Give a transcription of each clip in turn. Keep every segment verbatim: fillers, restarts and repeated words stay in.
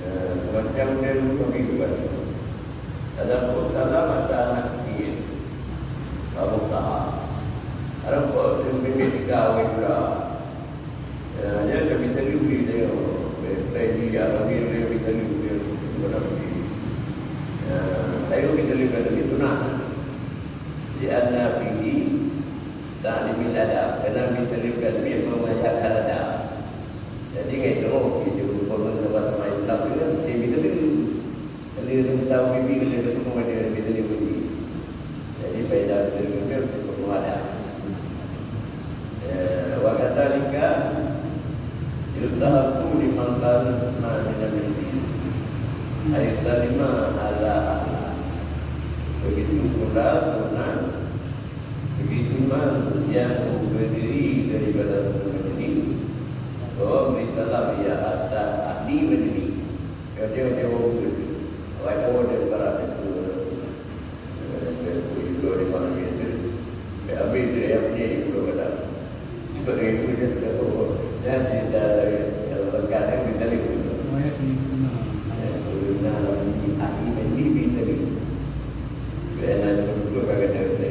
Eh, macam dia dulu kami juga. Adapun salam ata anak kecil, kamu tahan. Ada pun yang mimpi tiga awet pula. Ya, dia ada bisa diberi saya. Saya di Arabia, dia bisa diberi. Barang bukti. Ya, saya bisa diberi, tapi tunang. Di anna fihi ta'limil adab. Karena bisa diberi, mengajarkan adab. Jadi, ngai terus, kita berhubungan dengan agama Islam tu kan, dia bisa diberi. Kalau dia tahu bibi, kalau dia tahu ada, dia bisa diberi. Jadi, faedah betul-betul untuk penguat. Eh, wa kadzalika yustahabbu liman kana minan nabi ay salima ala ahli. Begitu pula sunnah bagi imam yang berdiri daripada majlis, bahwa beri salam ia atas ahli majlis. Dia, dia, dia orang tu. Orang tu dia bukan ada tu. Eh, dia tu, dia tu, dia mana dia tu. Dia ambil dia yang punya, dia tu kata. Sebab dia tu, dia tu, dia tu. Dan dia dah, dia lekat dia, dia tadi tu. Oh, ya, sini. Eh, tu, dia nak lagi, ahli majlis, dia tadi. Keunan meunurot bak gata, gata.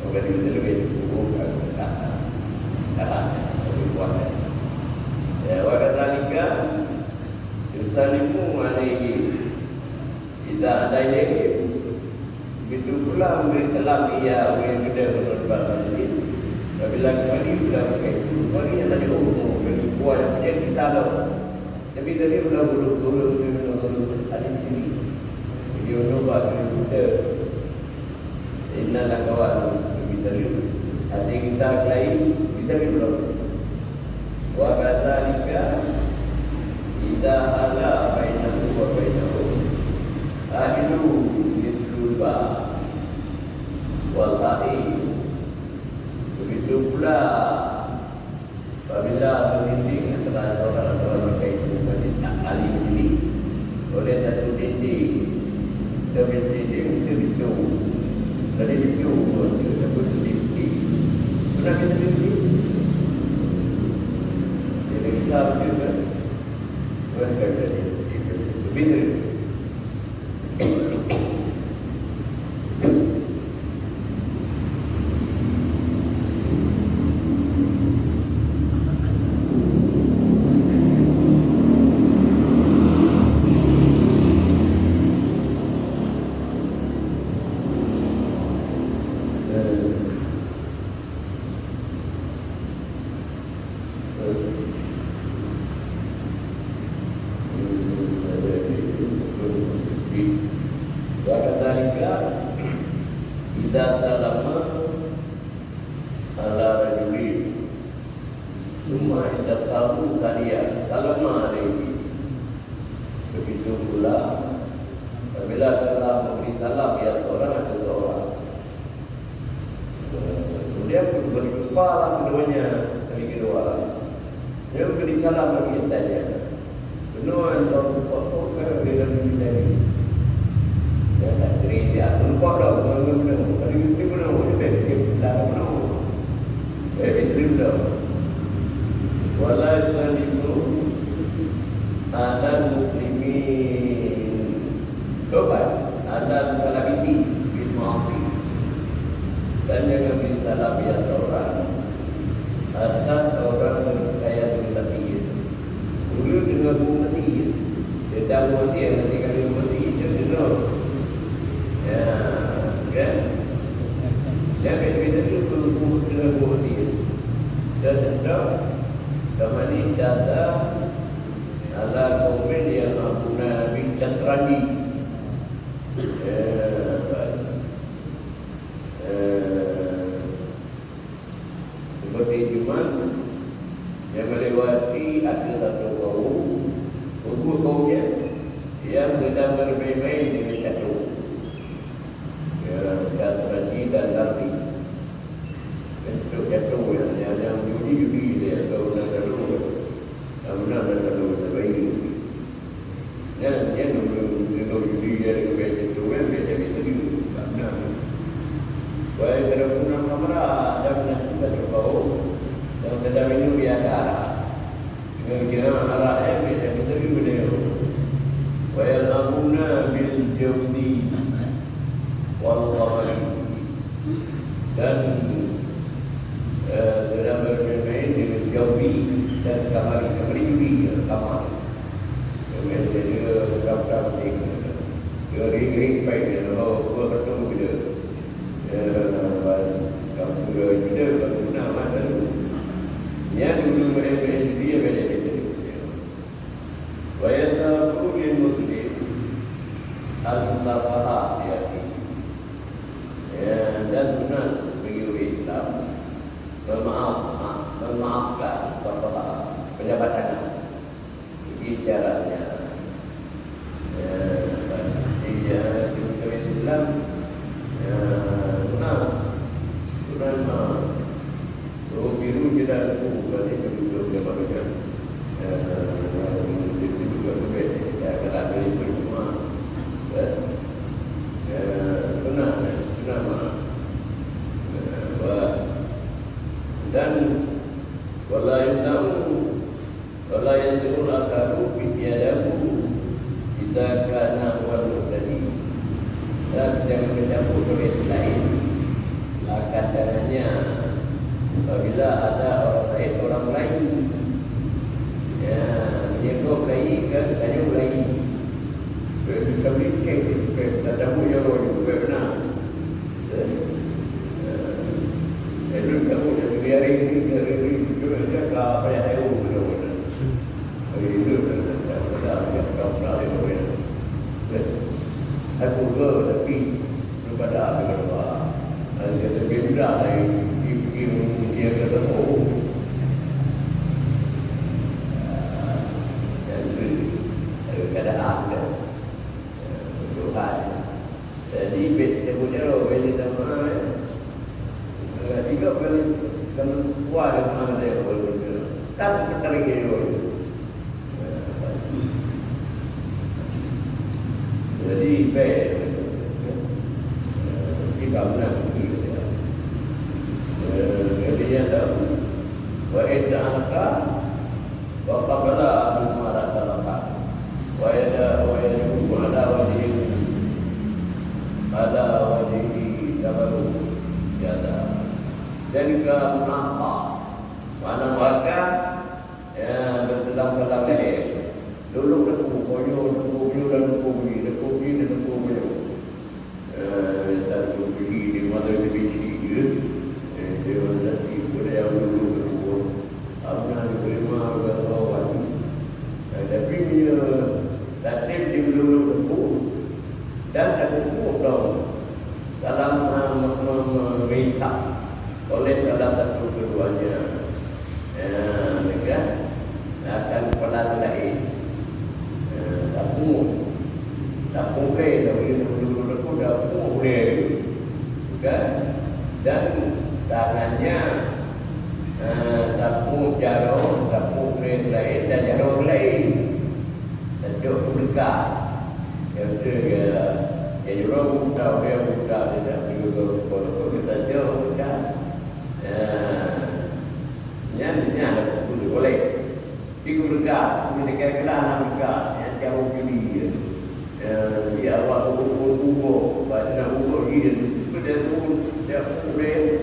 Bak gata, gata leubeh cukup, bak gata. Salah, lebih kuat. Ya, wa kadzalika yusallimu alaihim idza ata ilaihim. Begitu pula memberi salam ia orang yang gata meunurot bak majlis. Apabila kembali, pula bukan itu. Kembali yang tadi umur, lebih kuat, jadi kita tahu. Tapi tadi udah gurèe-gurèe, gurèe-gurèe ada di sini. Jadi, untuk Inna lakawan bisa dulu. Hati kita kelain bisa dulu. Wa kadzalika idza hala bainahu wa bainahu. Adilu mislul ba wal ain. Begitu pula apabila berdinding antara seorang atau mereka itu menjadi tak ahli sendiri oleh satu dinding, demi dinding itu pintu. Dari pintu itu dapat dinding. Pernah kita dinding? Jadi kita betul kan? Bukan kita jadi dinding. Berbeda. Wa kadzalika idza salama ala rajulin, tsumma idza qamu taliya, salama alaihi. Begitu pula apabila telah memberi salam ia seorang atau seorang. Kemudian begitu pula keduanya, kali kedua. Dia beri salam lagi tanya. Benar, kalau kok kok kan dia dah beri tadi. Dia tak cerita, aku lupa dah, bukan, bukan, bukan. Tadi mesti benar, dia tak cerita, benar. Eh, itu dah. Wala yusallimu ala muslimin. Tobat, ala mutalabisi bil ma'asi. Dan jangan beri salam ya seorang atas orang yang percaya dengan Nabi. Dulu dengan Nabi. Dia tahu dia nanti kali Nabi dia dengar. Ya, kan? Jangan kita tu dengan Nabi. Dan tetap kembali datang ala qaumin yal'abuna bis syatranji. Eh, baik. Eh, seperti cuman yang melewati ada satu kaum, buku kaumnya yang sedang bermain-main dengan catur. Ya, syatranji dan darbi. Bentuk catur yang, yang, yang judi-judi dia, atau nak catur. Yang benar nak catur, tak baik. Nyan, nyan ureueng judi nyang leubeh teutueng, nyan beda-beda juga. Tak benar. Wahai geutanyoe khamra, dan meunasibkan keu kaum nyang sedang minum di arak. Dengan kira arak, eh, beda-beda juga dia. Wa yal'abuna bil jawzi wal qamari. Dan, eh, sedang bermain-main dengan jawzi dan qamari. Qamari judi, ya, qamar. Kemudian dia buka-buka penting. Dia ring-ring pai dia, oh, dua kartun gila. Dia, eh, kampung dia, dia, dia, dia, dia, dia, dia, dia, dia, dia, dia, dia, dia, dia, dia, dia, dia. Wa yasahu lil muslim al-musafaha, yakni. Ya, dan sunat bagi orang Islam memaaf, memaafkan, musafaha, penjabat tangan. Jadi caranya, eh, iya, di negara Islam, eh, sunat, sunat maaf. Oh, biru je dah aku, berarti betul dia manusia. Eh, itu juga lebih, ya, kalau ada itu semua, eh, eh, sunat, sunat maaf. Eh, bah. Dan, wala yunamu Wala yanzurul akharu fi thiyabaihi idza kana huwal mu'tadi. Dan jangan mencampur oleh lain akan tangannya apabila ada orang lain, orang lain. Ya, menyangkut lain kan, tanyoe lain. Bukan, bukan, bukan, bukan, tak tahu nyawa juga, bukan benar. Eh, eh, eh, lôn tahu, jadi, hari ini, hari ini, betul saja, ka payah tahu, betul, betul. Hari ini, betul, betul, betul, betul, betul, betul, betul. Eh, aku dua Tapi daripada ada berdoa, ada kata dia mudah dari dia pergi dia kata oh. Dan tu ada keadaan dia. Tuhan. Jadi bet temu jaroe bet sama. Jadi kau kan kan kuat dengan dia. Tak tertarik dia. Jadi, baik. Kita benar. Jadi, yang tahu, wa idza aka wa qabala al-mar'ata laha. Wa idza wa yad'u ala wajhihi, ala wajhihi tabarruk. Ya dah. Dan ke apa? Mana maka Ya, beuteulang-teulang lé. Lulok teupeu, boyoe teupeu, boyoe dan teupeu bui, teupeu bui dan teupeu boyoe. Eh, dan teupeu bui di mata di bisi, ya. Eh, dia mata di pada yang lulok teupeu. Abang di rumah, abang bawa ni. Eh, tapi dia, tak ada di lulok teupeu. Dan teupeu dong. Dalam, eh, me-, me-, me-, meisa oleh salah satu keduanya. Ya, mereka akan kepala lain. Ya, tapi, tapi, tapi, tapi, tapi, boleh. Kan? Dan tangannya, eh, tapi, jarum, tapi, lain dan jarum lain. Tajok pun dekat. Ya, betul ke? Ya, jurong pun tahu, dia pun tahu, dia tak pergi ke rumah pun, dia tajok pun dekat. Ya. Nyan, nyan ada pun boleh. Di pun dekat, pun dekat ke dalam dekat. Ya, jauh juli dia. Ya, dia awak turun-turun, baca nak urut dia. Dia turun, dia turun.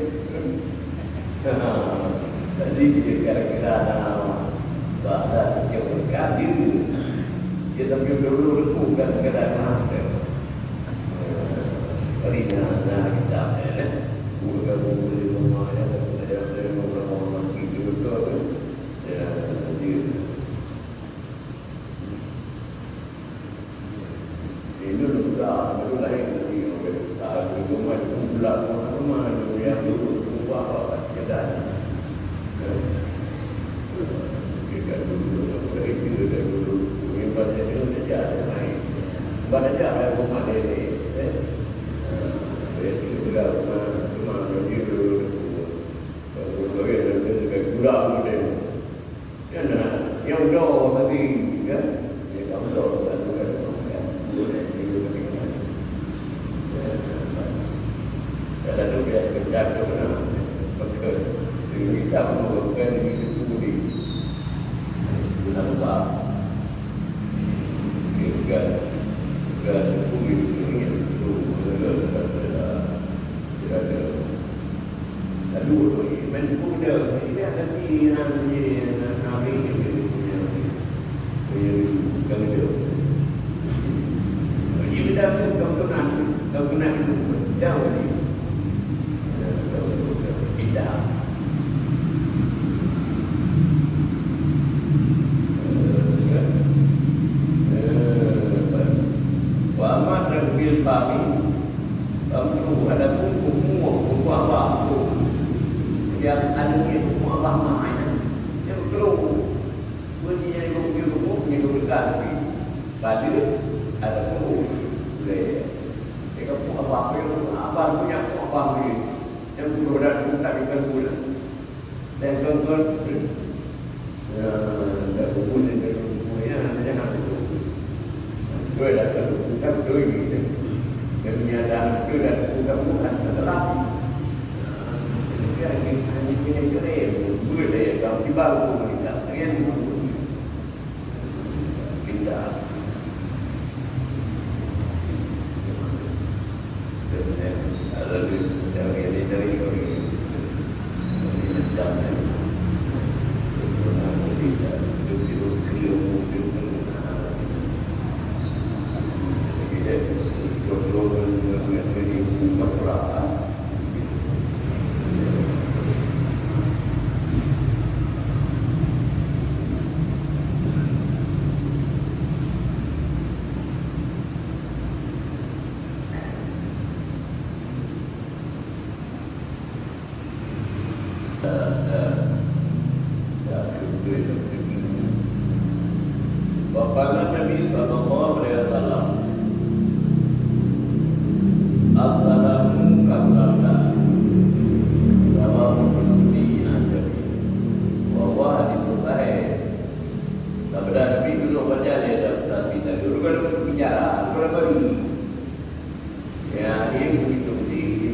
Jadi, dia kira-kira na bahasa kecil mereka dia. Dia tapi dulu tu bukan sekadar nak. Kali na, na kita, eh. Bukan, bukan, bukan, bukan, bukan, bukan, bukan, bukan, bukan, bukan, bukan, bukan, bukan, Indu luka, baru lain lagi. Ah, di rumah tu pula, rumah tu yang dulu, rumah apa, tak ada. Ya. Kita dulu, dari itu, dari dulu, rumah dia tu, dia ada main. Sebab dia ada rumah dia ni, eh. Ah, dia tu juga rumah, rumah dia dulu. Kalau dia tu, dia gurau dia. Kan, ah, nyang udoe tadi, kan? Ya, ka udoe, kan, kan, kan. Kalau tu biar kencang tu, kan? Betul. Tinggi tak, bukan tinggi tu, tinggi. Bukan lupa. Bukan, bukan, tinggi tu, tinggi tu. Tidak ada. Lalu, main kuda, ini ada ni, yang ni, yang ni, yang ni, yang ni, yang ni, yang ni. Jadi, kita tu, kau kenal, kau kenal itu, jauh ni. Kita. Wa amma bil fami, Kamu tu, adapun buku, buku apa tu? Yang anu ni buku apa mah, eh? Yang tu. Bunyi yang buku, buku ni bukan. Pada adapun boleh. Dia buku apa tu? Apa punya buku apa ni? Yang tu dah bukan, bukan guna. Dan kon-kon, ya, tak buku ni, tak buku ni, ya, hanya nak buku. Betul dah, tak buku, tak betul ni. Dan kenyataan betul dah, buku tak buku, tak salah. Ya, ini hanya kena keren, betul deh, kalau tiba buku ni, tak keren buku. Pindah.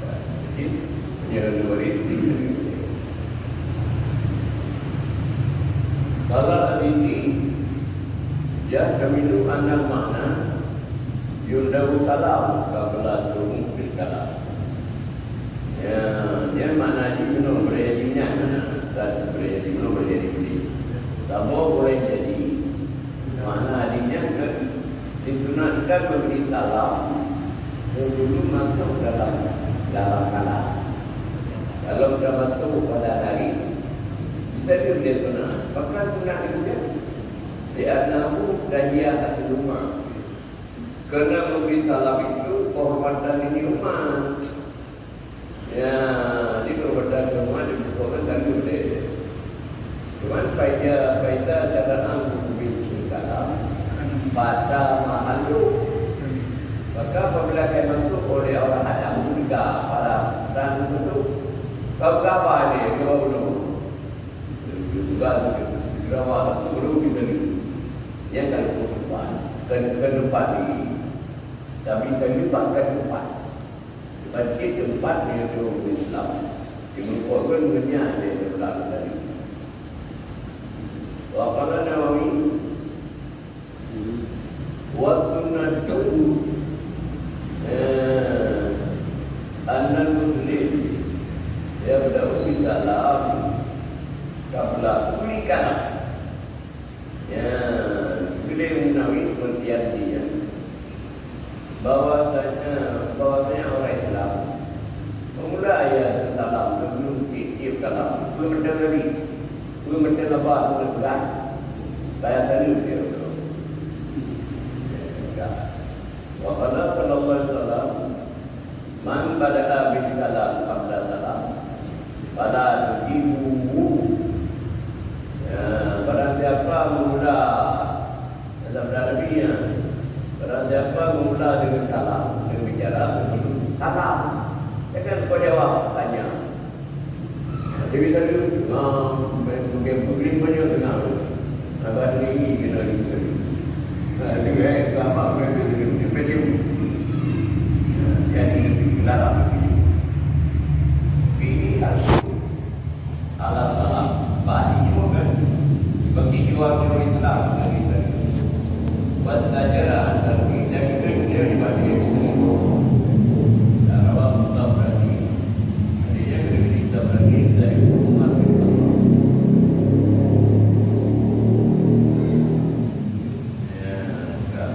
Jadi, meunyoe dua hari, kalau ini, ya, kamilu anak makna, yundawu kalam, kabla turun fil kalam. Ya, nyan makna jih bunoe, beuraya jih nyan, dan beuraya jih bunoe, beuraya jih bunoe. Saboh ureueng jadi, makna jih nyan kan disunatkan memberi salam sebelum masuk dalam, dalam kalam. Kalau sudah masuk pada hari, kita tu dia sunat. Bahkan sunat juga. Di annahu tahiyat ahli rumah. Karena memberi salam itu kehormatan ini umat. Ya, di kehormatan umat dibukakan tadi oleh. Cuman faida, faida cara anggur bin kalam pada mahallu. Maka apabila akan masuk oleh orang Adam juga para dan itu kau kabar dia, kau dulu. Juga, juga, itu baru kita ni. Yang kalau tempat, kan, kan tempat ni. Tapi tadi bahkan tempat. Berarti tempat yang orang Islam. Di merupakan dunia ada yang berlaku tadi. Wa qala Nawawi, wa sunnatu, eh, annal muslim yabda'u bisalam qabla kulli kalam. Ya, beliau menawi pengertian dia bahwasanya, bahwasanya orang Islam memulai ya salam sebelum tiap-tiap kalam. Peue meuteun tadi? Peue meuteun haba, peue meuteun peugah? Saya tanya dia. Ya, wa qala sallallahu alaihi wasallam, "Man bada'a bil kalam qabla salam, fala tujibuhu." Ya, barang siapa memula, kata Nabi, ya, barang siapa memula dengan kalam, dengan bicara sebelum salam, jangan kau jawab tanya. Tapi tadi, ah, mungkin, mungkin banyak dengar. Saban ni kena dipeuli. Nah, juga, eh, gampang, eh, dipeuli. Jadi, dalam ini harus alam-alam. Bani juga kan. Bagi jual orang Islam, dari tadi. Buat pelajaran, tapi dari kerja, dari bani. Dan orang Islam berarti. Jadi, yang kerja Islam berarti, dari umat Islam. Ya, kan.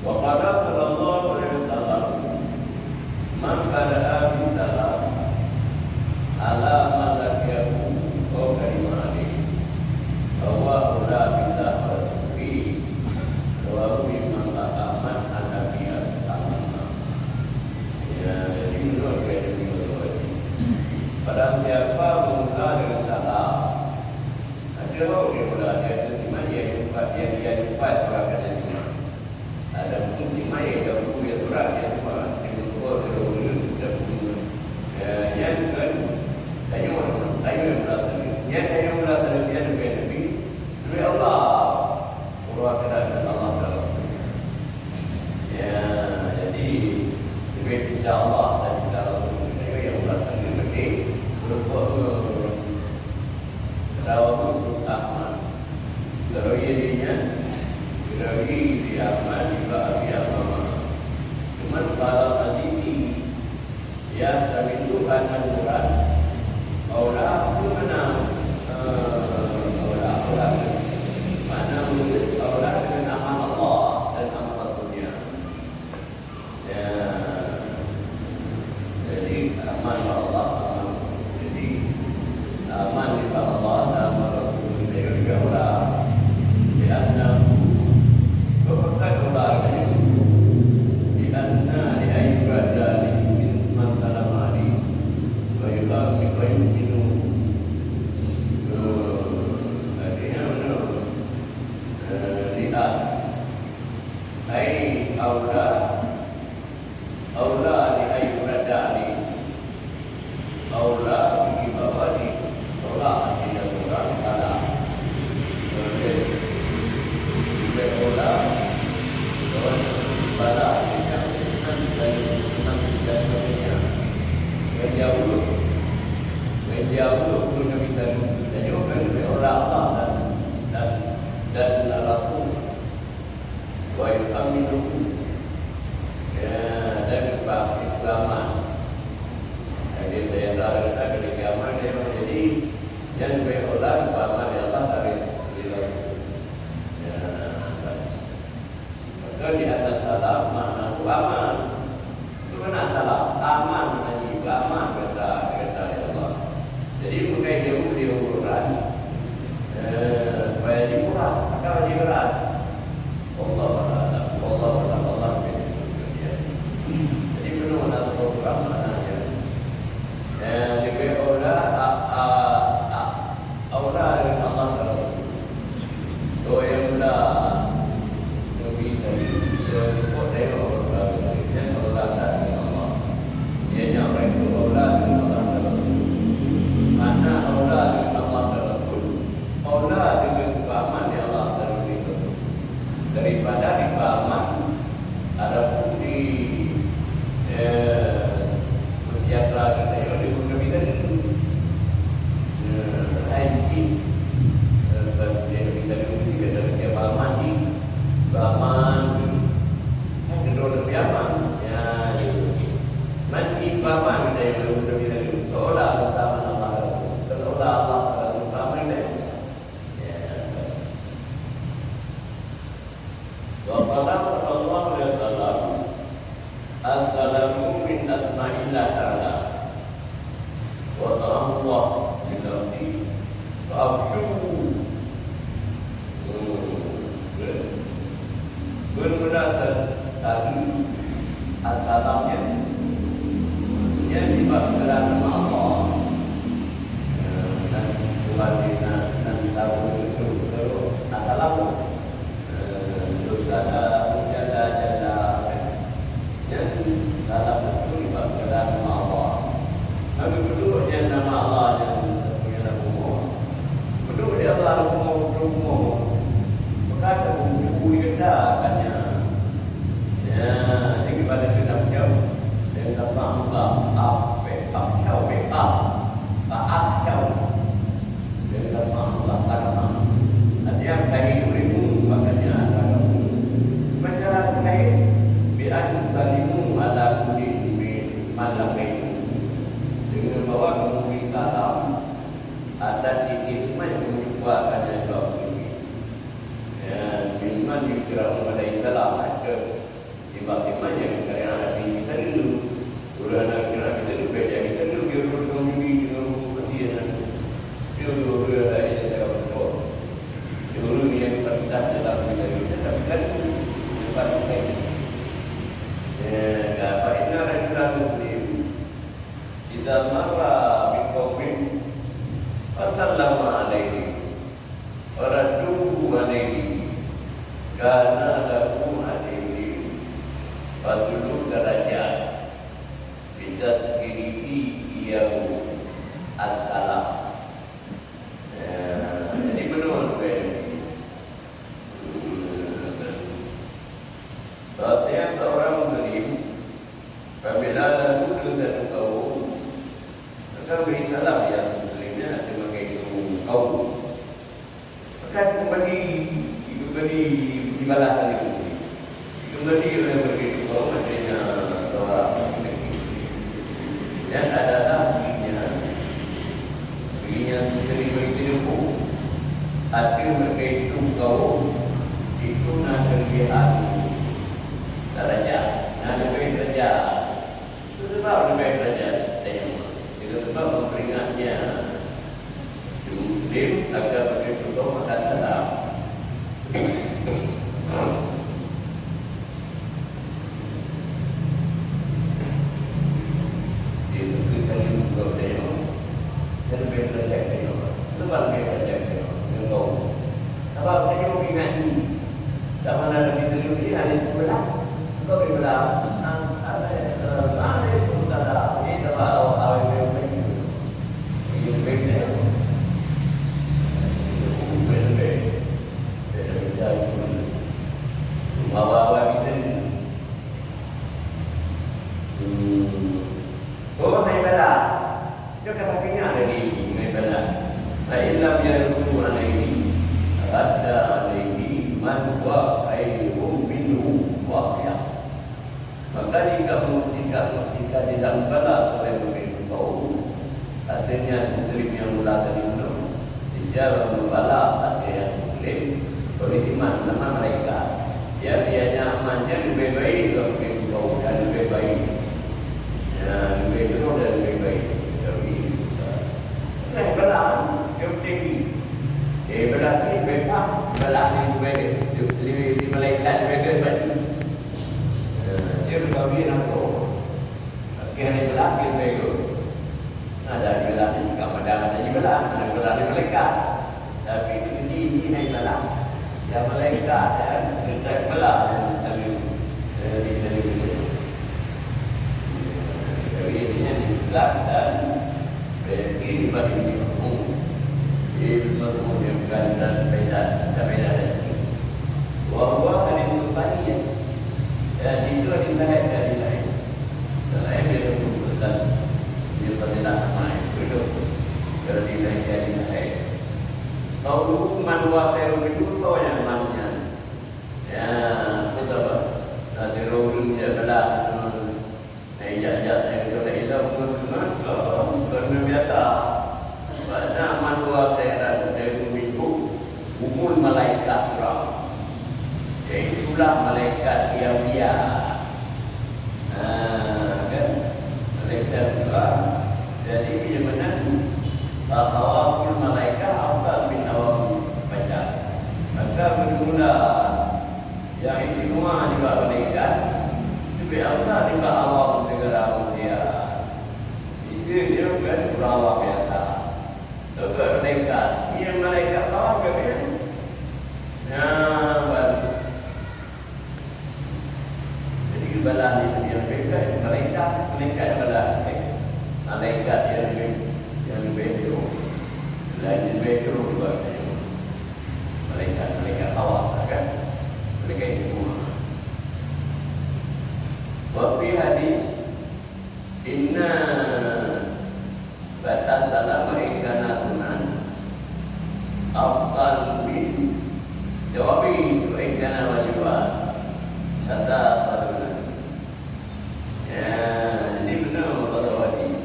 Wa qala sallallahu alaihi wasallam, "Man bada'a bis salam ala man laqiyahu aw salima alaihi, fa huwa aula billah wa rasulihi, wa huwa mimman la aman an laqiya." Ya, jadi menurut saya, barang siapa memula dengan salam, ada orang yang mula, dia terima, dia jumpa, dia, dia jumpa orang kena terima. Ada pun terima, dia jauh, dia surat, dia terima. Dia jumpa, dia orang, dia terima. Ya, yang kan, tanya orang, tanya orang sana. Yang tanya orang sana, dia lebih, lebih, lebih Allah. Orang kena dengan Allah dalam. Ya, jadi, lebih insya Allah dan insya Allah, yang Allah sana lebih berbuat. Rawahu Ahmad. Rawi nyan, rawi di Ahmad, juga Abi Ahmad. Cuman kalau hadis ini, ya, tapi itu kan murad. Aula itu mana? Eh, aula, aula. Mana menurut aula dengan amal Allah dan amal dunia. Ya. Jadi, aman bak Allah, aman. Jadi, aman bak Allah dan aman Rasul, dia juga orang. Di anna, bukan orang lain. Di anna, di ayuka dari min man Aula ni ai murada ni. Aula dibawa di tolak di dalam salah. Oleh oleh aula, bahwa salah tidak senang dan senang dan sebagainya. Menjauh, menjauh pun Nabi tadi menjauhkan oleh Allah dan dan dan Rasul. Wa yu'minu, ya, dan beramal. Jadi saya tahu kita kena beramal dia. Jadi yang berulang beramal ya Allah dari dari Rasul. Ya, maka di atas salam makna beramal. Di mana salah? Aman, haji, aman kata, kata ya Allah. Jadi bukan jauh dia urutan, eh, supaya jimurah, akan jimurah. Allah Taala, Allah Taala, Allah. Jadi penuh nak program mana aja. Eh, lebih Allah, ah, ah, ah, Allah dengan Allah Taala. Doa yang mudah. Nabi tadi, dia sebut tengok orang lain. Dia orang tak dengan Allah. Dia nyak orang itu Allah dengan Allah dan Rasul. Makna Allah dengan Allah dan Rasul, Allah dengan kepahaman yang Allah dan Rasul. Daripada dipahaman, adapun di, eh, sejahtera dan sayang di Nabi tadi. Eh, hai mungkin, eh, bagi Nabi tadi mungkin dia tak ada pahaman ni. Pahaman ni. Kan kedua lebih aman. Ya, ya. Mati pahaman kita yang belum Nabi tadi. Seolah utama Allah. Seolah Allah utama kita. Ya. Wa qala sallallahu alaihi wasallam, "As-salamu min asma'illah ta'ala, wa ta'awwah min lafzi, fa afshu." Hmm. Benar-benar tadi assalam nyan, nyan sifat keudroe nama Allah. Eh, dan Tuhan di na-, nan tahu itu, itu assalam. Eh, terus ada janda-janda, kan? Nyan salah satu sifat keudroe nama Allah. Tapi beutôi nyan nama Allah nyan punya nama Allah. Beutôi dia Allah nama Allah. Maka ada buku-buku yang dah katanya. Ya, jadi pada kita jauh dengan Allah, apa, apa, apa, apa, apa, dengan Allah, apa. Ada yang tadi ilmu, makanya ada. Sementara lain, bi an zalimu ala kulli min malakaitu. Dengan bawa memberi salam atas titik mai menjumpa katanya dua muslimin. Ya, Sulaiman yukra alaihi salam, ada. Tiba-tiba yang kaya Nabi kita dulu. Udah ada kira kita dulu, beda kita dulu, dia dulu dengan Nabi, dengan Nabi dia. Dia dulu, dia ada yang saya berdoa. Dia dulu yang kita minta dalam kita dulu, tapi kan, lepas kita ini. Ya, apa inna rajulan muslim, idza marra biqaumin, fa sallama alaihim. Faradduhu alaihi, kana lahu alaihim fadlu darajat, bitazkirihi iyyahu assalam. Eh, jadi, menurut saya, bahwasanya seorang muslim apabila lalu dengan satu kaum, maka beri salam yang muslimnya dengan itu kaum. Maka kembali, kembali dibalas lagi. Kembali oleh mereka itu kaum, adanya seorang lelaki. Dan adalah dirinya, dirinya sendiri beri ilmu. Hati mereka itu kaum, itu na kelebihan darajat, na lebih darajat. Itu sebab lebih darajat tengok. Itu sebab memperingatnya. Muslim agar betul-betul makan salam. Dia suka tanya untuk tengok. Saya lebih darajat tengok. Sebab lebih darajat tengok. Tengok. Sebab saya ingat ni. Sama ada di dalam ni ada sebelah. Kau di belah. Ah, ada yang Dari kamu, jika mustika tidak membalas oleh pemimpin kaum, artinya muslim yang mula tadi belum, dia membalas saja yang muslim, oleh iman nama mereka. Ya, dia nyamannya lebih baik, lebih bau dan lebih baik. Ya, lebih teruk dan lebih baik. Tapi, eh, belah, yang tinggi. Eh, belah ni, belah, belah ni lebih, lebih, lebih malaikat lebih baik. Eh, dia lebih baik nak tahu. Tapi hana ibalah, dia bego. Nah, dari ibalah ni, bukan pada hana ibalah, hana ibalah ni malaikat. Tapi ini, ini hana ibalah. Ya, malaikat, ya, kita ibalah, ya, dari, dari, dari, dari. Jadi, ini yang diibalah dan berarti ibadah ini makmum. Jadi, makmum yang bukan dan beda, dan beda dari itu. Wa huwa haditsun sahih. Dan itu hadis sahih dari lain. Selain dia tunggu pesan, dia pernah ramai duduk berdiri dari lain. Qauluhu man huwa khairun minhu, soe nyang man nyan? Ya, betul. Nah, terus dia belah. Nah, ijak-jak saya betul dah hilang, teman-teman. Oh, kena biasa. Bana man huwa khairan minhu, humul malaikat surah. Iaitulah malaikat dia-dia. Nah, kan? Malaikat surah. Jadi, bila mana tu? Fa thawabul malaikah afdal min thawabul bashar. Maka bermula yang istimewa juga malaikat, lebih afdal juga awam segala manusia. Itu dia bukan orang awam biasa. Juga malaikat. Ia malaikat awam ke dia? Nah, baru. Jadi, ibalah ni yang beda, malaikat, malaikat ibalah. Malaikat yang lebih, yang lebih jauh. Lain lebih jauh juga. Malaikat, malaikat awam, kan? Malaikat itu. Wa fi hadis, inna Kata salam wa in kana sunan afdal min jawabi wa in kana wajiban. Kata salam. Ya, jadi benar kata wajib.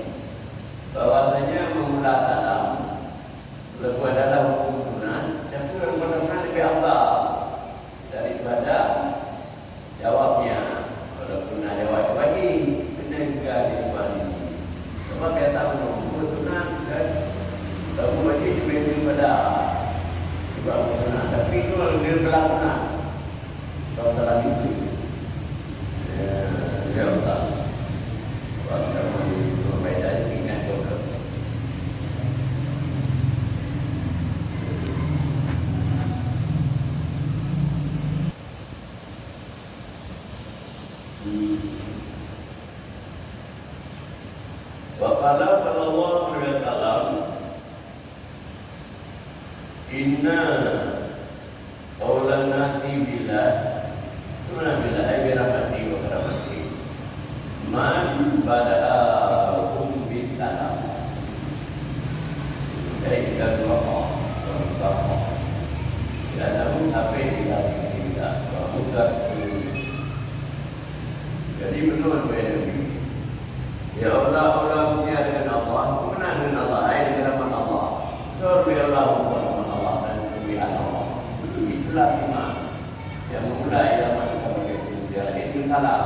Bahwasanya memula salam, walaupun adalah hukum sunat, tapi hukum sunat lebih afdal daripada jawabnya, walaupun na jawab wajib, kena juga diubah diri. Sebab biasa ulôn buet sunat, kan? Lalu wajib diberi pada juga sunat. Tapi itu lebih belah sunat. Kalau salah itu. Ya, ya, Allah. Kalau kamu di rumah baik tadi, ingat betul. Wa qala sallallahu alaihi wasallam, inna aulan nasi billah, mana billah, ay, bi rahmati wa karamati, man bada'ahum bis salam. Jadi, kita berdoa, berdoa. Ya, namun sampai di dalam kita, bukan. Jadi, betul, Nabi. Ya Allah, Allah mulia dengan Allah, mana dengan Allah, hai dengan rahmat Allah. Betul, ya Allah, rahmat Allah dan kemuliaan Allah. Itulah iman. Yang memulai zaman kita bagi manusia, itu salam.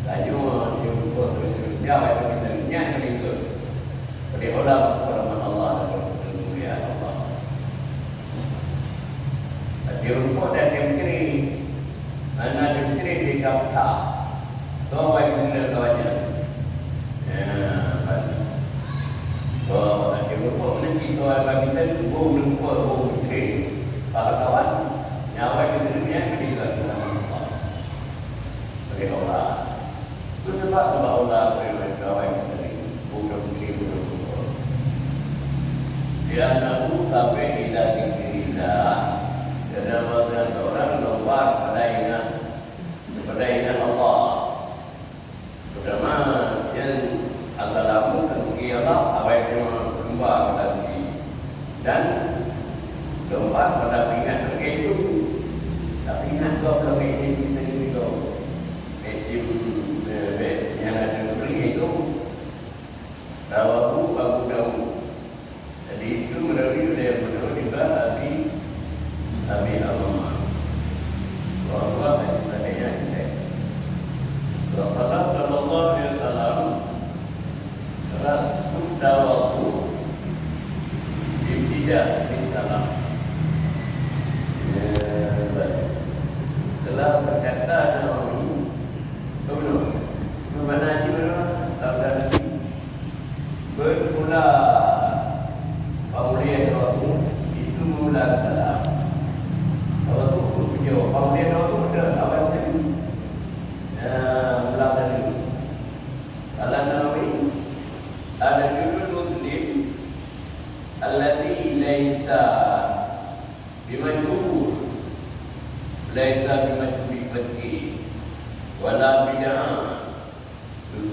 Tanyoe, dia berubah terus, dia awak kita niat meninggal. Pada Allah, rahmat Allah dan kemuliaan Allah. Tapi rumput dan dia menceri. Mana dia menceri, dia kapta. Tuan baik guna kawannya. Ya, kan. Tuan, dia rumput nanti tuan bagi kita, bung rumput, bung menceri. Para kawan, nyawa kita dunia, kita juga guna. Oleh Allah. Itu sebab Allah beri mereka orang yang tadi, bukan beri bukan. Di anakmu sampai di daging dirilah, dan bahasa orang lompat pada ingat, kepada ingat Allah. Pertama, yang agak lama kan bagi Allah, awai cuma lompat pada diri. Dan lompat pada ingat mereka itu. Tapi ingat kau belum ini, kita ini kau. Itim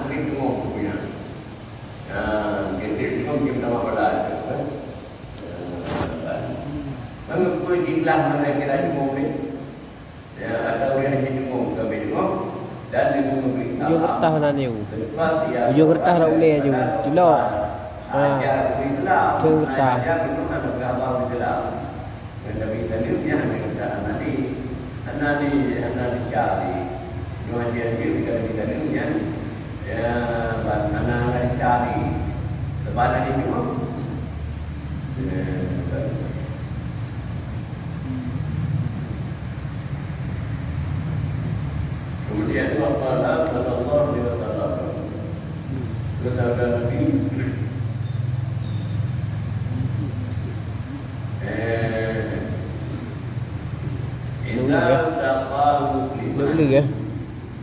Mungkin tengok punya. Ah, kita tengok kita sama pula. Mengapa jiblah mana kira jumpa? Ya, atau dia hanya jumpa, bukan jumpa. Dan dia memberi Ujung kertas mana ni? Lepas dia Ujung kertas dah uleh je. Tilok. Ha. Ajar Islam. Ujung kertas. Ajar itu mana beragama Islam. Ngon Nabi Ibrahim nyan, ngon Nabi, hana di, hana dicari. Nyoe aja-aja ngon Nabi Ibrahim nyan, ya, ban hana, hana dicari. Sebab hana dijumpa. Ya, bukan. Kemudian, wa qala sallallahu alaihi wasallam. Kata Nabi, eh, Tulis, ya. Tulis, ya.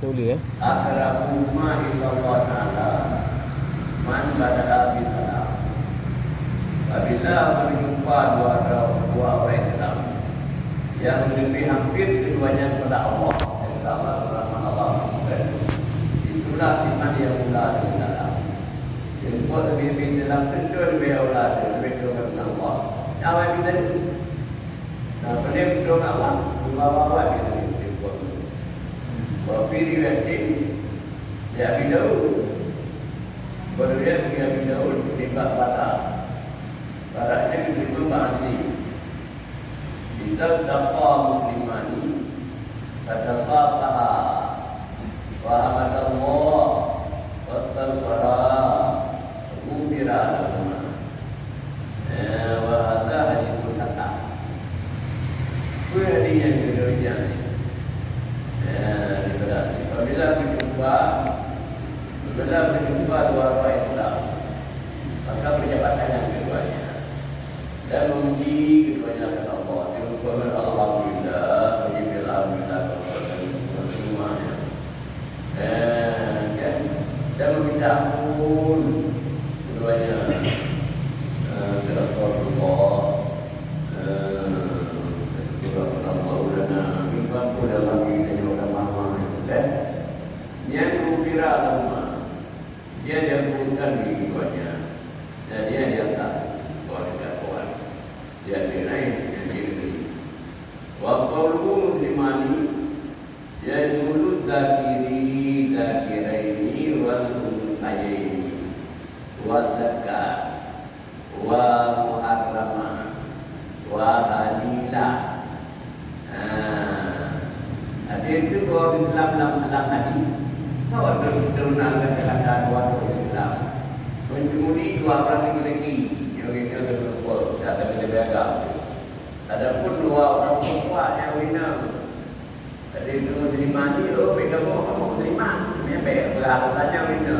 Tulis, ya. Akrabuhuma ila Allah Ta'ala man bada'a bis salam. Apabila berjumpa dua orang, dua orang Islam yang lebih hampir keduanya kepada Allah, sama rahmat Allah, itulah iman yang mula dengan dalam. Jemput lebih-lebih dalam tentu lebih aula, lebih kepada Allah. Awai kita ni. Nah, pandai betul awak, membawa awak dia ni. Wa fi riwayatin li Abi Daud. Berriwayat li Abi Daud, di bab barak. Baraknya diterima bak Nabi. Idza taqa muslimani, fatasafaha, wa hamidallah, wastaghfara, ghufira lahuma. Eh, wa hadza haditsun hasan. Peue hadis nyang keudua nyan? Eh, daripada apabila berjumpa, apabila berjumpa dua orang Islam, maka berjabat tangan keduanya dan memuji keduanya akan Allah. Dia berfirman, "Alhamdulillah, alhamdulillah, alhamdulillah." Eh, kan? Dan meminta ampun keduanya. Eh, kepada Allah. Eh, kepada Allah, dan minta ampun dalam diri dan orang mahal, kan? Nyan ghufira lahuma. Dia diampunkan diri keduanya. Dan dia diangkat kepada Tuhan. Dia kira yang diberi. Wa qawluhu muslimani, yashmulu dzakiri dzakiraini wal unthayaini, wa dzakar, wa muharrama, wa halila. Ha. Até itu bahwa Islam lam, lam hati. Tahu betul-betul kata-kata dua orang Islam. Mencuri dua orang lelaki, yang kita berkumpul, kata kita beragam. Adapun dua orang perempuan yang zina, jadi itu muslimah ni, oh, beda mau kamu muslimah, ni baik, berharap saja zina.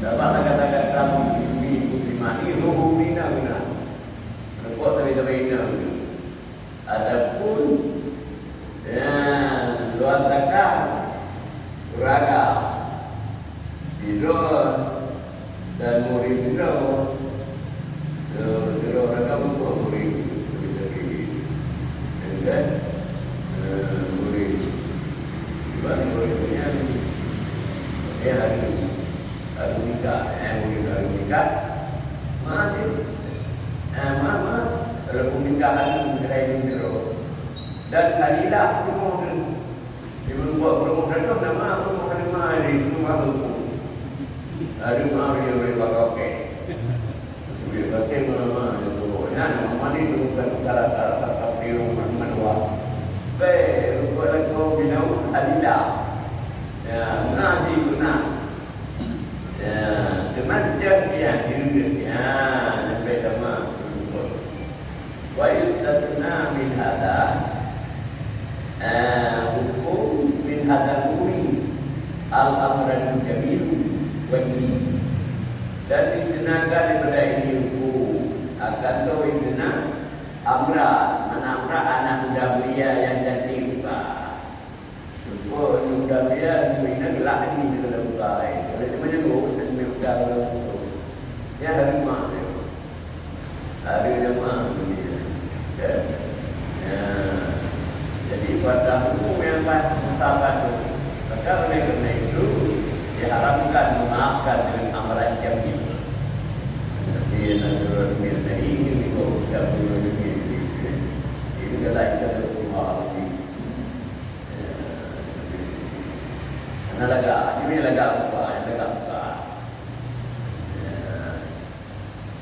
Dapat kata-kata muslimah ni, ruh zina guna. Repot tapi tapi zina guna. Adapun, ya, luar takah, beragam. Sidroe dan murid sidroe, eh, sidroe rakan buet murid, murid sendiri. Dan, eh, murid. Ibarat murid nyan, dia hari, hari nikah, eh, murid hari nikah, masih, eh, ma, ma, walaupun nikah hari, nikah hari sidroe. Dan harilah penuh tu. Di buleuen peurumoh teuh nama peurumoh Halimah di rumah leuku. Halimah dia boleh pakai. Boleh pakai nama-nama dia suruh. Nah, nama ni tu bukan cara-cara tapi rumah menua. Baik, rupa lagu binau Halila. Ya, mengaji guna. Ya, teman dia dia diri dia. Ya, sampai sama. Wa yustasna min hadza, eh, hukum min hadza umuri al-amrul jamilu wa dini. Dan disenaga daripada ini hukum akan tahu isna amra, mana amra anak muda mulia yang cantik juga. Syukur, mudah-mudahan, mina gelak ni dalam bukai. Oleh teman yang buruk, dan mudah dalam bukai. Ya, hari mak dia. Hari mak dia. Ya. Ya. Jadi, pada hukum yang pas, sahabat tu. Maka oleh kerana itu, di Haramkan memaafkan dengan amaran jamil. Tapi yang natural jamil tadi, ini juga bukan natural jamil. Ini adalah kita berubah lagi. Karena lagak, ini lagak ubah, lagak ubah.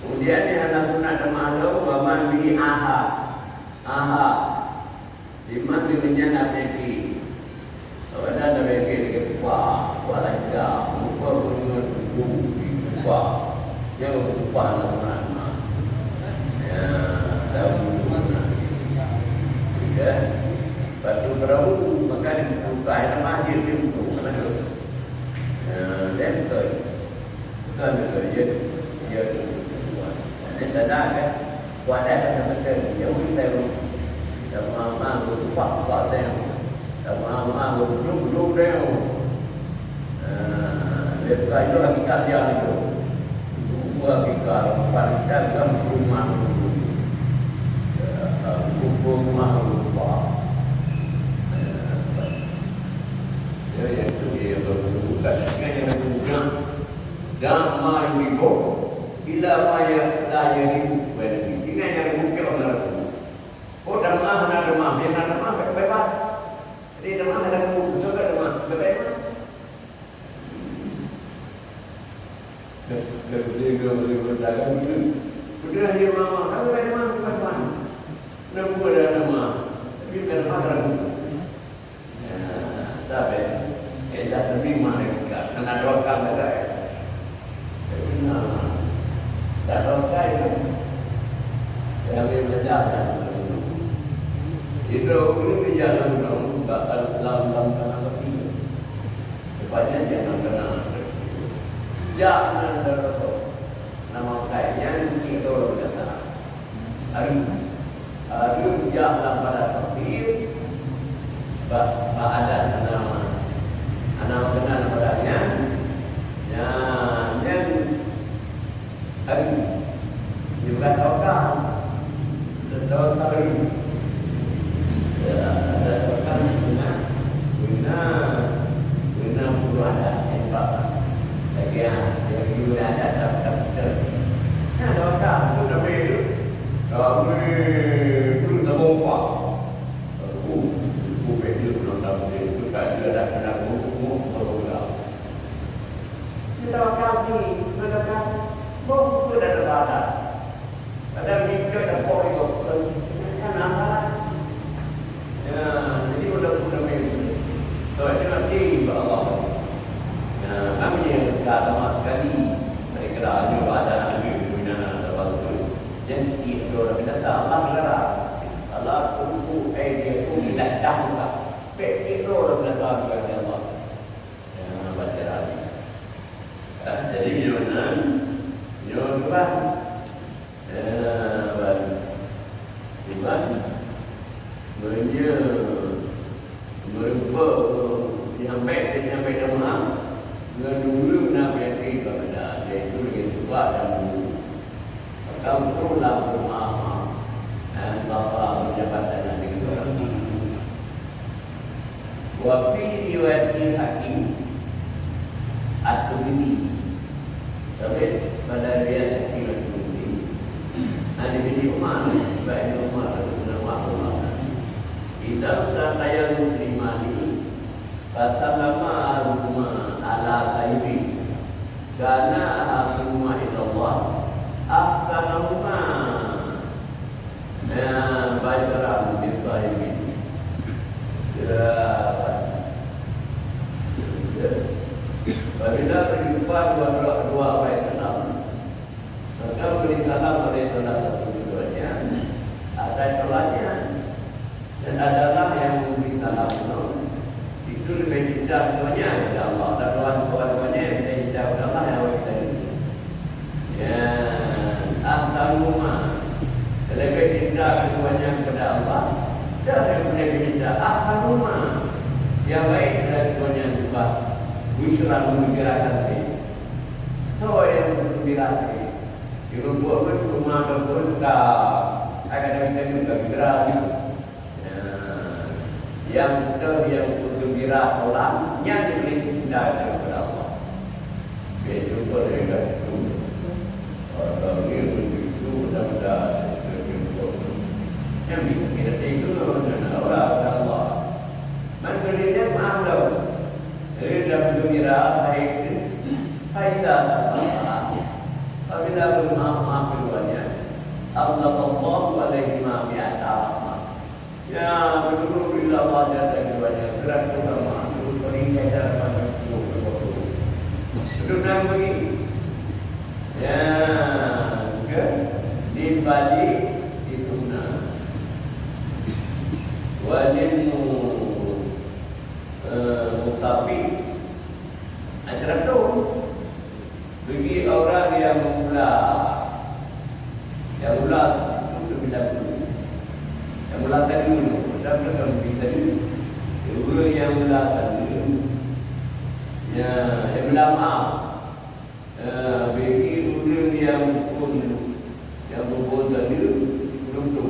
Kemudian yang anak sunat dan mahlum, wa man bihi aha. Aha. Di mana dengan anak yatim? Awak dah ada yatim lagi kuah, kuah lancar, lupa guna tubuh, kuah. Yang kuah nak mana? Ya, tahu mana? Ya. Batu perahu, maka dibuka air mah dia pintu, mana tu? Ya, dan tu. Bukan tu, ya, ya, tu. Jadi, tak ada, kan? Kuat dah kata betul. Ya, kita sama-sama bertupak-tupak tengok. Sama-sama bergeluk-geluk tengok. Ah, lepas itu hakikat dia itu. Dua hakikat, empat hakikat kan rumah. Ya, rumah lupa. Ya, ya, itu dia yang berhubungan. Kan yang berhubungan. Dan ma yuribu ila ma ya-, la yuribu. Ingat yang dibuka oleh Rasul. Oh, damah, hana damah, dia hana damah, bebas. Jadi, damah, hana damah, betul tak damah? Bebas. Kerja ke boleh berdagang gitu. Udah dia mama, kalau ada mah, bukan mah. Kenapa ada nama? Tapi bukan haram. Ya, tapi, eh, dah terima mereka. Karena doakan mereka. Tapi, nah, dah doakan itu. Yang dia belajar, kan? Itu, itu dia dalam, dalam, dalam, dalam, dalam, Rupanya jangan kena. Jak nan dalam nama kai nyan cik lôn kata. Hari, hari jak lam pada takdir, ba, ba adat nama. Anak kena nama dah nyan. Nyan, nyan Hari juga tokang. Tokang hari. Ya, ada tokang guna, guna, guna puluh adat yang tak. Lagi, ah, yang guna adat tak, tak betul. Nah, tokang tu kami tu, kami tu tak bompa. Aku, aku betul belum tahu dia. Tu tak ada dah kena guna, guna, guna. Kita makan ni, kita makan. Boh, kita dah terbatas. Padahal kita dah kok itu. Kan apa? Ya, jadi udah, udah main. So, itu nanti insya Allah. Ya, kami yang tak sama sekali. Mereka dah hanya ada lagi di dunia nak dapat tu. Jadi, itu orang kata Allah melarang. Allah tunggu, eh, dia tu tidak tahu lah. Pek itu orang kata Allah. Ya, baca lagi. Ah, jadi, nyoe nan, nyoe Tuhan. Ah, baru. Tuhan, meunyoe meurumpok, nyampe, nyampe teuma, ngon ureueng na penyakit bak badan, yaitu lagèe tuha dan guru. Maka ureueng lam rumoh, ah, bapa pejabat dan aneuk ureueng. Wa fi riwayati Hakim At-Tirmidzi. Tapi pada riwayat Hakim At-Tirmidzi, an Ibni Umar, Ibni Umar radhiyallahu anhu, "Idza taqayal muslimani, fasallama ahaduhuma ala sahibihi, kana ahabbahuma ilallah ahsanuhuma." Nah, baik orang di Ibrahim ini. Ya, baik. Ya. Apabila berjumpa dua, dua, dua orang Islam, maka beri salam oleh salah satu keduanya atas salamnya. Dan adalah yang memberi salam itu Itu lebih cinta keduanya kepada Allah. Dan Tuhan, Tuhan-Tuhannya yang lebih cinta kepada Allah yang awal kita ini. Ya, ahsanuhuma. Lebih cinta keduanya kepada Allah. Dan yang lebih cinta ahsanuhuma. Yang baik dari keduanya juga. Busyra, menggembirakan diri. So yang menggembirakan diri. Di rumah pun rumah ataupun tak. Akan ada kita juga gembira gitu. Nah, nyang teuh nyang peugeumbira orang, nyan dibri cinta kepada Allah. Dia jumpa dengan tu. Orang dia begitu mudah-mudahan dia jumpa. Yang kita itu adalah orang Allah. Man beri dia maaf dah. Jadi dalam dunia hari itu, faida tak apa. Apabila bermaaf-maaf keduanya, Allah Allah alaihi ma bi'ata rahmah. Ya, beutôi bila Allah jasa keduanya, gerak ke sama, terus beri jajar pada tubuh ke waktu. Betul dah beri. Ya, ke? Di balik di sana. Wajib mu, eh, musafir. Acara tu. Bagi orang yang mula, yang mula itu sembilan puluh. Yang mula tadi, macam tu kan bagi tadi. Dua yang mula tadi, ya, yang mula maaf. Ya, bagi orang yang pun, yang pun tadi, belum tu.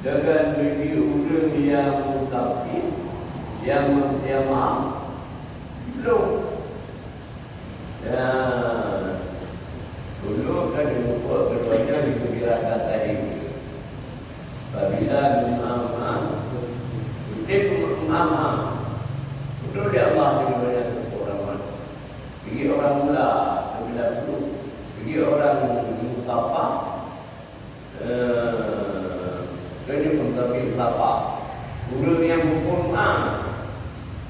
Dengan bagi orang yang musafir, yang, yang maaf, belum. Ya, dulu kan jumpa keduanya di pinggiran tadi. Apabila meu'ah-meu'ah, beutôi meu'ah-meu'ah. Beutôi di Allah keduanya teupeu rahmat. Bagi orang mula, sembilan puluh. Bagi orang musafir, Eh, jadi pengkabin sapa. Ureueng nyang bukon ma,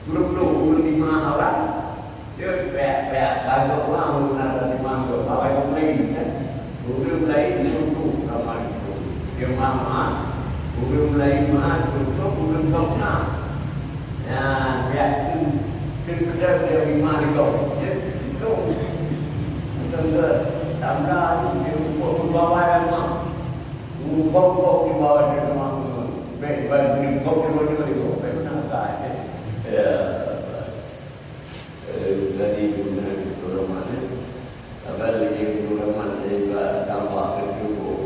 ureueng lôn, ureueng lima awai, dia pihak-pihak kagok ma, ureueng na lima gok, awai ureueng lain, kan? Ureueng lain untuk ramai itu. Dia ma, ma, ureueng lain ma, untuk ureueng gok ma. Nyan, biasa tu, tu peugah dia lima ribu. Ya, tu. Bukan ke tambah tu, dia buat pegawai lama. Guru kok, kok di bawah dia lama. Baik, baik, beri kok di bawah dia, baik, mana tak, ya. Ya. Eh, jadi guna di pedoman, ya. Abang lagi pedoman, saya juga tambah ke cukup.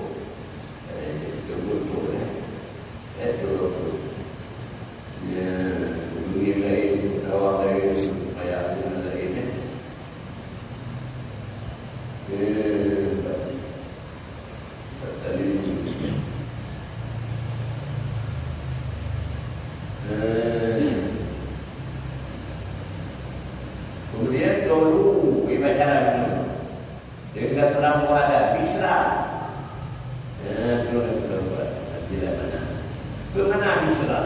Eh, cukup tu, ya. Eh, cukup tu. Ya, dunia lain, kawan lain, supaya dunia lain, ya. Eh, tadi. Eh, kemudian dulu ibadah. Deungon seurang muhadab, Bisra. Eh, tu dah, tu dah buat. Bila mana? Ke mana Bisra?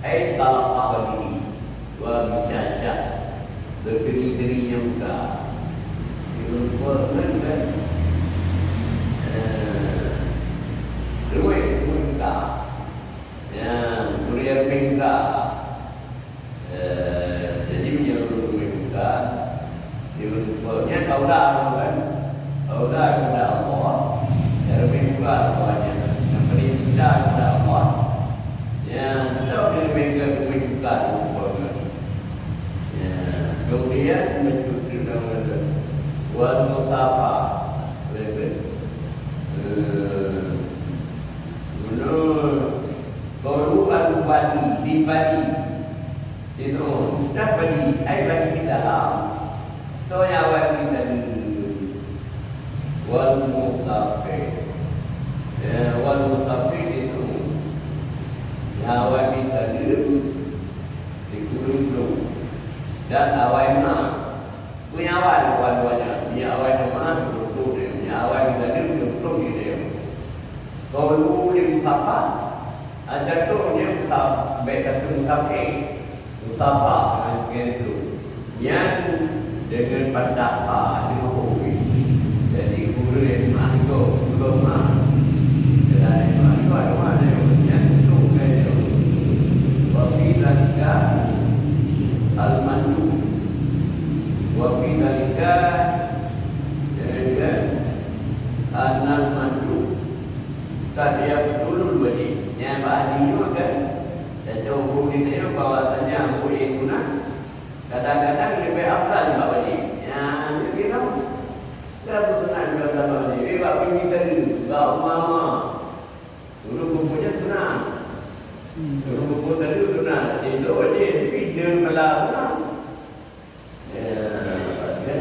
Ai talaqah bihi wa musyasya. Beuteri-teri nyang ka. Di rupa kan, kan? Eh, ruwet pun ka. Ya, kuliah pun ka. Eh, jadi, meunyoe ureueng buka, di ureueng buka nyan aula kan? Aula kepada Allah. Nyang ureueng buka Allah nyan. Nyang paling cinta kepada Allah. Ya, betul dia lebih ke ureueng buka tu buka. Ya, kemudian, betul tu nama tu. Wal musafa. Betul. Eh, menurut Qalu al-badi, di badi. Itu, dah badi, ai badi dalam. So, ya badi tadi. Wal musafir. Ya, wal musafir itu. Ya badi tadi. Di gunung tu. Dan awai na. Meunyoe awai dua-duanya, meunyoe awai jeumaáh, beutôi, meunyoe awai meudalem, beutôi di dia. Kaulu lé musafir, ajaku nyan musafir, bèk kata musafir. Musafir, nyan keu tu. Nyan deungon fathah fa, deungon huruf. Jadi, huruf mah, huruf mah. Dan mah, nyan tu, nyan tu. Wa fi dzalika al-mandub. Wa fi dzalika, ya kan? Anal mandub. Kad yabtulul wajib. Nyan bak hadih nyoe kan? Contoh huköm di tanyoe bahwasanya amru ié sunat kadang-kadang leubeh afdal nibak wajib. Nyan, nyan kira. Kira sunat nibak wajib. Leubeh bak pinggi tadi, bak uma-uma. Dulu kumpul nyan sunat. Dulu kumpul tadi sunat. Jadi, wajib. Tapi dia malah sunat. Ya, kan?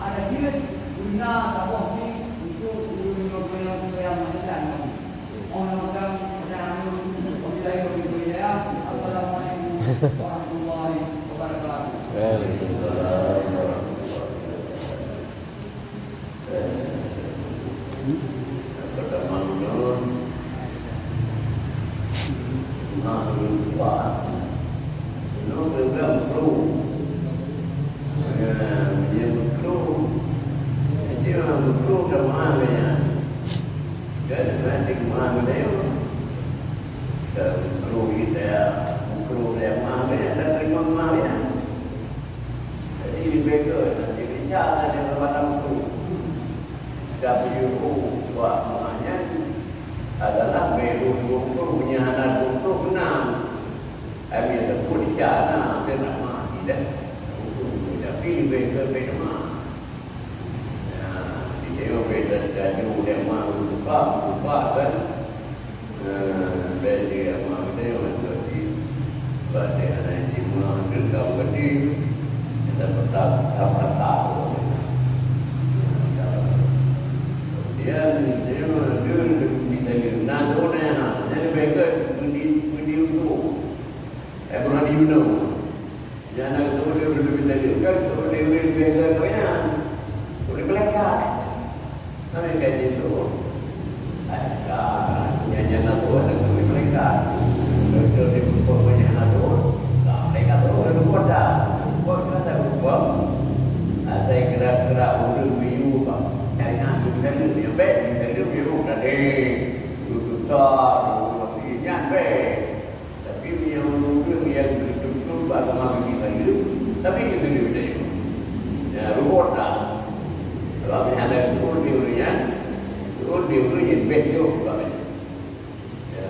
Ada jeuet guna saboh jih untuk ureueng nyang peureulèe peureulèe meunan. Mohon maaf, wabillahi taufiq wal hidayah. Assalamualaikum warahmatullahi wabarakatuh. Waalaikumsalam warahmatullahi wabarakatuh. Pertama ulôn, na ulôn tuan. Ulôn peugah meukru. Ya, meunyoe meukru, jadi meukru sama dengan. Dan nanti kemana dia? Dan meukru kita, meukru dia mana dia? Dan terima mana dia? Jadi, leubeh gèt, nanti rincan saja dalam batang tu. Tapi, oh, buat makanya adalah baru dua puluh punya anak dua puluh enam. Kami ada pun di sana, dia nak mati dah. Tapi, leubeh gèt, leubeh lemah. Ya, di dia beda, dia jauh, dia mau lupa, lupa kan. Eh, bèk jih ama geutanyoe mantong jih. Bak teuh hana jimeu'ah teuh ka geutanyoe. Kita tetap, tetap rasa. Kemudian, jinoe deuh, deuh, deuh, na dua na, na leubeh gèt, peue di, peue di untuk. Eh, bukan di gunong. Nyang na geuteupeue lé ureueng tadi, kan geuteupeue lé ureueng biasa tu nyan. Ureueng malaikat. Malaikat jin tu. Ada, nyang, nyang na tu ada ureueng malaikat. Beutôi di peuet nyang na tu. Nah, malaikat tu ureueng peuet dah. Peuet kan dah peuet. Asai gerak-gerak ureueng miyup, Pak. Nyang na tu tadi, nyang bèk, tadi miyup tadi. Ureueng susah, ureueng nyan bèk. Tapi meunyoe ureueng nyang beutôi-beutôi bak agama bagi saya, tapi kita dia percaya. Ya, ruwet dah. Kalau misalnya betul dia ureueng nyan, betul dia ureueng nyan best jauh sebab itu. Ya.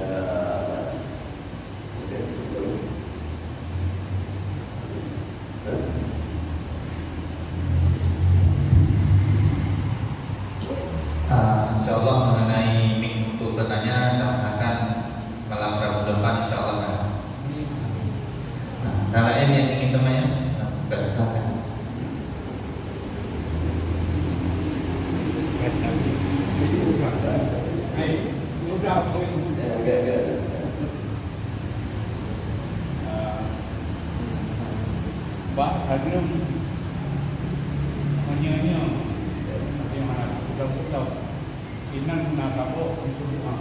Ah, insya Allah mengenai minggu untuk bertanya, kita usahakan malam Rabu depan, insya Allah, kan. Nah, ada lain yang ingin bertanya? Nah, silakan. Hai, udah, udah. Ah, bak sadeuem meunyoe-nyoe, di mana putôh-putôh, inan na saboh untuk doa.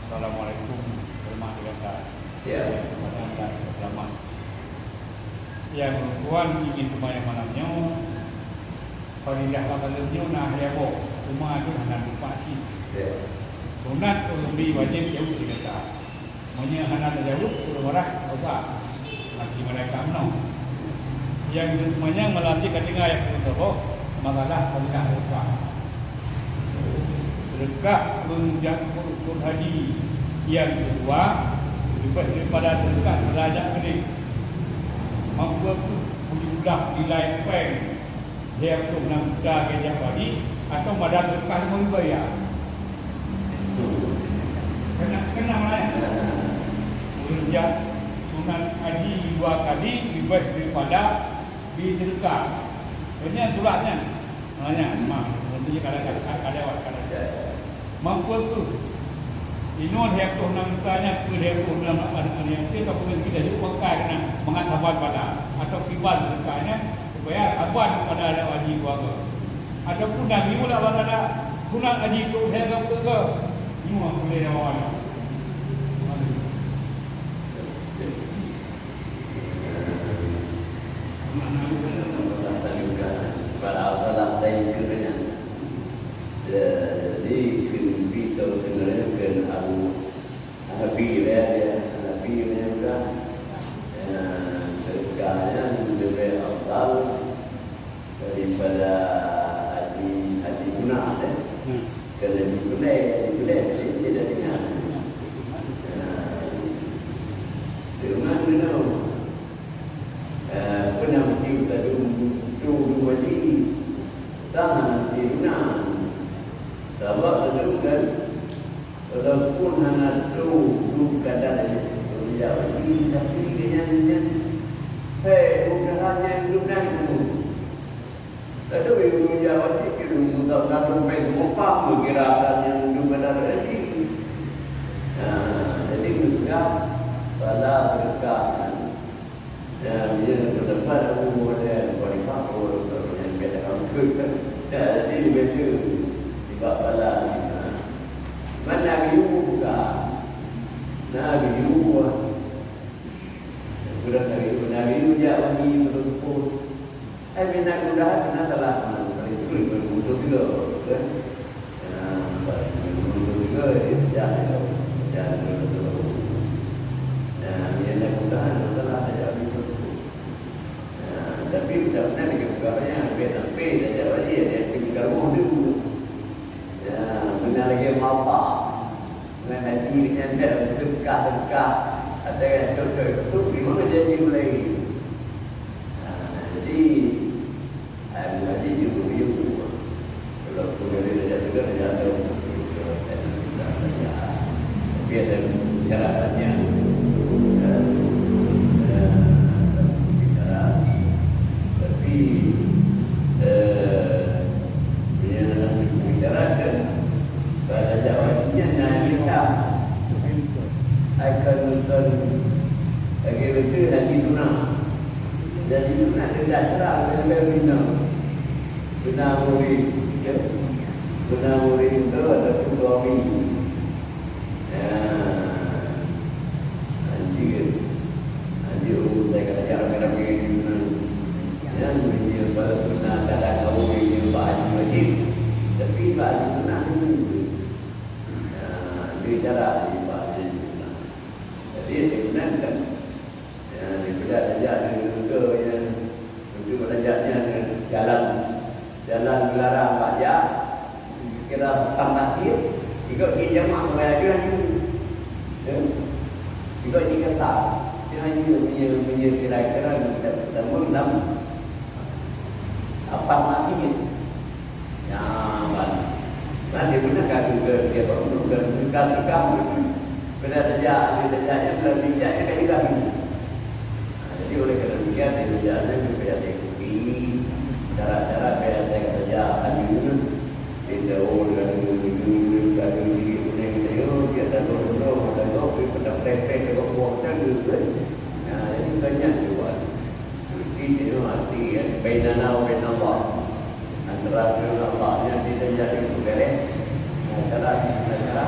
Assalamualaikum warahmatullahi wabarakatuh. Ya. Kepada anda selamat. Yang tuan ingin sembahyang malam nyoe, fadilah malam nyoe na haya boh, cuma tu hana lupa sih. Ya. Sunat ureueng bi wajib jaweueb di kata. Meunyoe hana tajaweueb, ureueng marah, ubah. Masih malaikat meunoe. Nyang meunyoe malam jih ka tinggai nyang peunoh, masalah fadilah rupa. Seudeukah ureueng jak rukon haji nyang keudua leubeh daripada seudeukah raja keudeh. Mampu tujuh belas nilai péng. Dia tu enam juta ke jak haji atau modal seudeukah lima ribu raya. Kena, kena lah, eh. Ureueng jak sunat haji dua kali leubeh daripada bi seudeukah. Nyan tulak nyan. Nyan, mah, maksudnya kada, kada, kada lewat, kada lewat. Mampu tu. Inoe lhèe ploh nam juta nyan, keu lhèe ploh nam aneuk-aneuk yatim, ka peue kita yue pakai keunan mangat saban pada, atau kiban sedekah nyan, supaya saban pada ada haji keluarga. Ataupun dah yue lah pada dah sunat haji tu lhèe ka peue ke, nyoe boleh lawan. Jadi, keuneubit tau seungaja keu Abu Hanafi, ya, ya, Hanafi meunyoe ka, ya, sedekah nyan leubeh afdal daripada haji, haji sunat, ya. Hmm. Keuneubit gulai, haji gulai, jadi tidak dengar. Ya. Cuma, you know, Eh, peue na meusti tadum tu dua jih? Sama meusti guna. Sabab tadum kan, walaupun hana tu, tu kadar dia, tapi dia nyan, nyan. Hei, bukan hanya guna tu. Lalu ibu Jawa ni kira mengundang-undang pembuka mengkira dan yang juga ada lagi. Nah, jadi juga bala berkah. Dan dia terdapat Abu Muhammad Khalifah, Abu Muhammad yang biasa kamu kutip. Jadi begitu sebab bala. Mana Abu buka? Nah, Abu. Sudah Nabi, Nabi jak wangi untuk Ai, minat mudahan, minat salah. Paling tu, paling mudah juga, kan? Ya, paling mudah juga, ya, jangan, jangan dulu. Ya, minat mudahan, salah saja, gitu. Ya, tapi mudah-mudahan dia buka banyak, biar sampai dah jawab dia, dia tinggal rumah dulu. Ya, benar lagi, apa? Ngon haji nyan dah teuka-teuka. Ada yang cocok tu, di mana jadi mulai? Ha, jadi, ha, haji juru-juru. Kalau pun ada, ada juga, ada yang tahu. Tapi ada cara tanya. Ya, ya, cara. Tapi, eh, bila dalam bicara kan, Bahasa Jawa nyan na hitam. Ai kon, kon lagèe biasa haji sunat. Haji sunat deungon terang, deungon bina. Bina murid, ya. Bina murid tu ataupun suami. Ya. Anjir. Anjir, ureueng saya kata jangan ramai-ramai. Nyan meunyoe bala sunat kadang awai nyoe bak haji wajib, tapi bak haji sunat nyoe. Nah, di cara haji bak haji sunat. Jadi, haji sunat kan, ya, daripada tajak di neraka nyan, untuk tajak nyan jalan, jalan geularang bak jak, Kira petang takhir, tiga jih jamak meuraya laju. Ya. Tiga jih kata, dia hanya punya, punya kira-kira kita bertemu dalam apa takhir. Ya, kan. Kan dia pernah kata ke dia bangun dan suka-suka. Pernah saja, dia saja yang belum bijak dia kan hilang. Jadi oleh kerana demikian, dia berjalan supaya saya ikuti cara-cara biasa saja. Hanya Di daun, lalu menuju, lalu diri kuning, sayur, dia tak dorong-dorong, tak dorong, tapi pada prek-prek, tengok buah, tak ada, kan? Nah, jadi banyak juga. Jadi, dia hati, ya, bainana wa bainallah. Antara dengan Allah, yang kita jadi bergerak, antara, antara.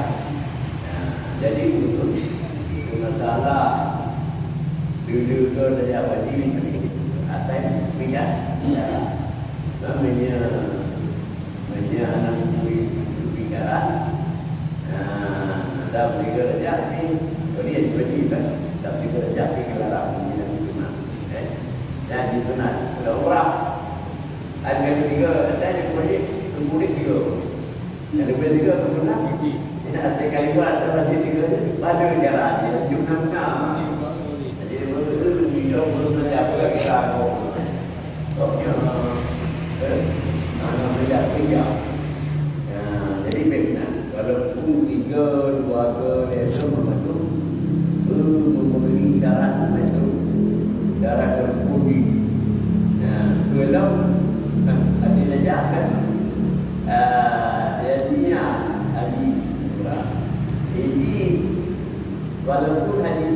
Nah, jadi, untuk masalah dulu ke saja wajib, atas pilihan. Ya. Namanya Meunyoe hana meuturi pikiran, nah, dan tiga derajat ni, beri yang cuci kan, dan tiga derajat ni kalau dah mungkin yang sunat, eh. Dan di sunat, kalau orang, ada tiga, ada yang boleh, kemudian tiga. Yang lebih tiga, kemudian, tidak ada kalimat, ada lagi tiga ni, pada cara dia, jumlah enam. Jadi, belum, belum, belum, Toknya, eh, anak muda kuliah. Nah, jadi baik nah, walaupun tiga, dua ke, dia tu membantu, eh, memenuhi syarat itu. Syarat terpenuhi. Nah, tu elok, nah, hati saja kan.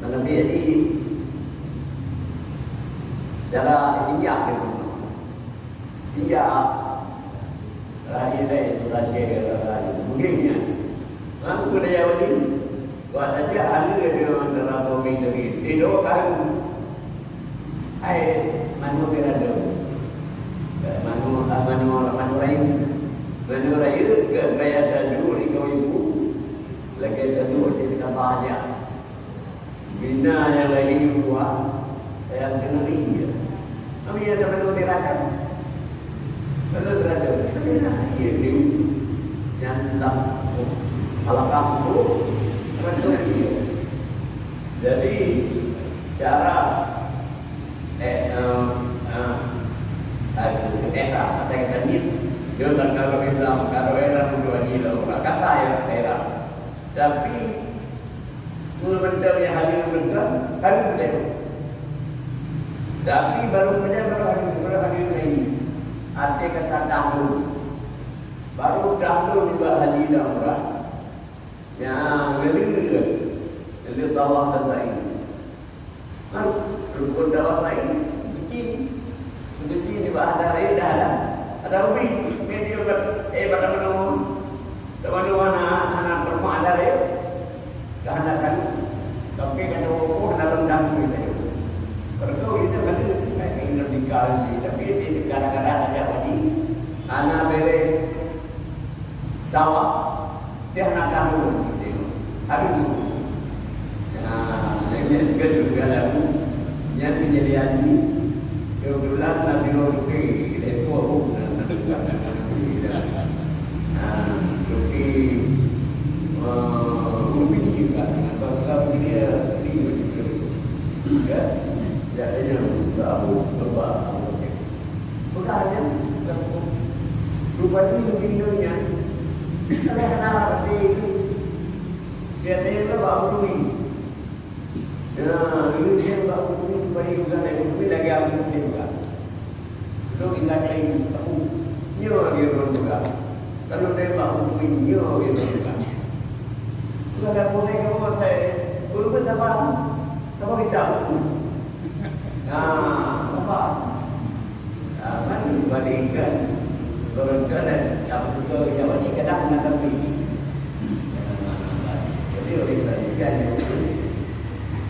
Nabi jadi cara injak dia. Injak. Raja lain, raja, raja. Mungkin nya. Aku dah jawab ni. Buat saja ada dia antara kami tadi. Dia dua kali. Hai, manu kira dong. Manu, ah, manu, manu raya. Manu raya ke bayar dadu di kau ibu. Lagi dadu di tambah aja. Bina nyang laén buah, nyang keuneuri. Kami ada manu tirakan. Manu tirakan. Kami nak iya dia. Yang dalam halakah tu, manu iya. Jadi, cara, eh, eh, eh, aduh, eh, tak, kata kita ni, dia tak kalau Islam, kalau era muda ni lah, orang kata ya, era. Tapi, meunyoe mantong nyang hana mantong, hareuem teuh. Tapi, barô peue baru hana, baru hana lagi. Até kata tahun. Baru tahun juga haji dan umrah. Ya, ngeleu. Ngeleu bawah kata ini. Kan, rukun dakwah lain, suci. Suci nibak ada raya dah ada. Ada ubi, media kat, eh, pada mana? Pada mana, hana, hana terima ada raya. Dah hana kan. Tapi kata orang, hana rendang pun kita. Perlu kita kata, kayak ini nikah ni. Tapi ini gara-gara ada wajib. Hana bere. Dawa, dia hana tahu. Aduh. Nah, nyan juga, juga lagu. Nyan menjadi haji. Kebetulan Nabi Roh Duki, dia tu aku. Nah, Duki, eh, Umi juga. Nah, kalau dia, dia juga. Ya, dia juga Abu, Abu. Peugah nyan, rupanya mungkin nyan. Kalau hana roti itu, dia tanya bak Abu Tui. Nah, ini dia bak Abu Tui, supaya bukan Abu Tui lagi Abu Tui juga. Lalu ingat lagi, aku, nyoe dia orang juga. Kalau dia bak Abu Tui, nyoe dia orang juga. Sudah dah mulai kamu saya, belum sabar. Sabar kita. Nah, sabar. Ah, kan dibandingkan, barangkali, tak betul, yang ini kadang nak tapi. Jadi, oleh kerana itu,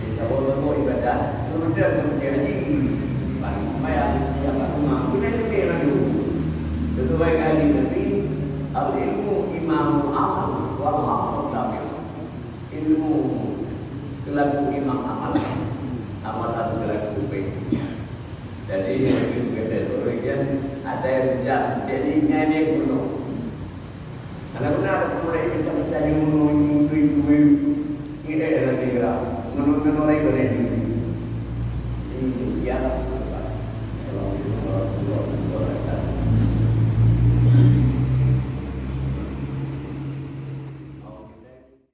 kita bawa-bawa ibadah, kemudian kemudian haji, paling lumayan, yang tak rumah, guna lebih lagi. Sesuai dengan hadis Nabi, "Al-ilmu imamul amal, wal amal tabi'un." Ilmu selaku imam amal, amalan selaku pemimpin. Jadi, mungkin kata orang kan, ada yang bijak, jadi nyanyi gunung. Karena benar, mulai kita bertanya gunung, itu, itu, itu, ini ada lagi gerak. Menurut orang boleh.